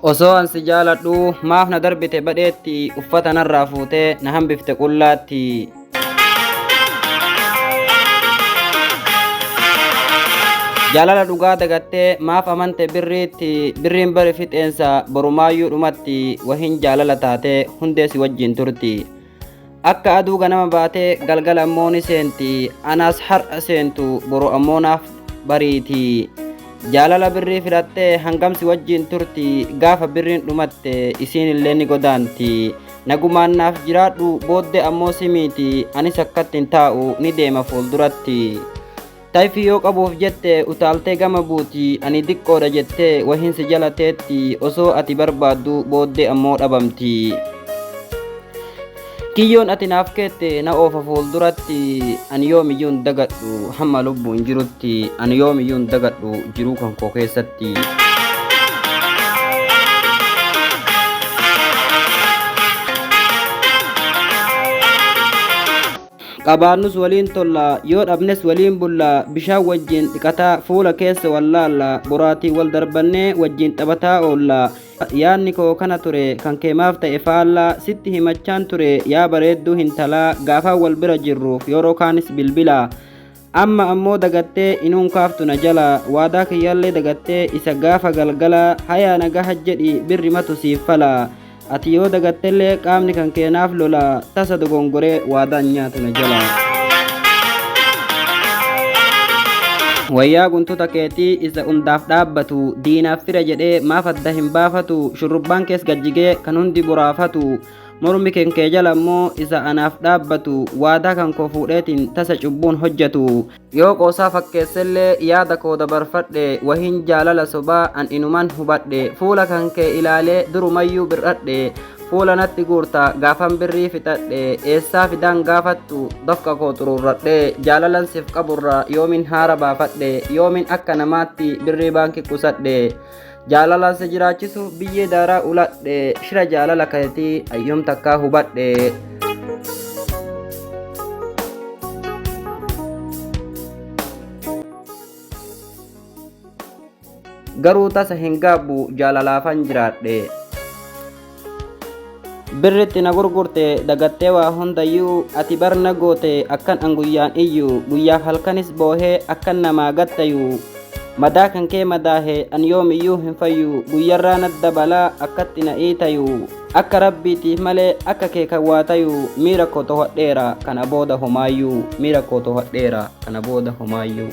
Osoo an si jaaladhuu maaf na darbite badheetti uffata narraa fuutee na hambifte qullaatti. Jaalala dhugaa dagattee maaf amante birriitti birriin bari fixeensa borumaayyuu dhumatti wahin jaalala taatee hundee si wajjin turti. Akka aduu ganama baatee galgala ammoo ni seenti. Anaas har'a seentu boru ammoo naaf bariiti. Jaalala birrii filattee hangam si wajjin turti gaafa birriin dhumatte isiin illee ni godaanti. Nagumaan naaf jiraadhu booddee ammoo si miiti anis akkatti hin taa'u ni deema fuulduratti. Tayfii yoo qabuuf jette utaaltee gama buuti ani diqqoodha jettee wahiin si jala teetti osoo ati barbaaddu booddee ammoo dhabamti. Kiyyoon ati naaf keette na oofa fuulduratti ani yoomiyyuu hin dagadhu hamma lubbuun jirutti ani yoomiyyuu hin dagadhu jiruu kan koo keessatti. Qabaannus waliin tolla, yoo dhabnes waliin bulla, bishaan wajjin dhiqataa fuula keessa wallaalla, boraatii wal darbannee wajjin taphataa oolla. Yaadni koo kana ture, kan kee maaf ta'e faallaa, sitti himachaan ture yaa bareedduu hintalaa, gaafaan wal bira jirruuf yeroo kaanis bilbila. Amma ammoo dagattee inuun kaaftu na jalaa, waadaa kiyyallee dagattee isa gaafa galgalaa, hayaa nagaha jedhi birrimatu siif fala. Ati yoo dagattellee qaamni kan kee naaf lola tasa dogongoree waadaan nyaatu na jala. Wayyaa guntuta keetii isa hundaaf dhaabbatu diinaaf fira jedhee maaf adda hin baafatu shurrubbaan kees gajjigee kan hundi boraafatu mormi kan kee jala immoo isa anaaf dhaabbatu waadaa kan koo fuudheetiin tasa cubbuun hojjetu. Yoo qoosaa fakkeessellee yaada koo dabarfadhe wahiin jaalala sobaa an inuman hubadhe fuula kan kee ilaalee durumayyuu bir'adhe fuula natti guurta gaafan birrii fixadhe eessaa fidaan gaafattu dafqa koo xuruurradhe jaalalan sif qaburra yoomin haara baafadhe yoomin akka namaatti birrii baankii qusadhe jaalalaan si jiraachisuuf biyyee daaraa uladhe shira jaalala keetii ayyoom takkaa hubadhe. Garuu tasa hin gaabbu jaalalaafan jiraadhe. Birritti na gurgurte dagattee waa hundayyuu ati bar na goote akkan an guyyaan iyyu guyyaaf halkanis boohee akkan namaa gattayu madaa kan kee madaahe an yoomiyyuu hin fayyu guyyarraa na dabalaa akkatti na iitayu akka rabbiitiif malee akka kee kan waa tayu miira koo tohadheera kana booda homaayyuu miira koo tohadheera kana booda homaayyuu.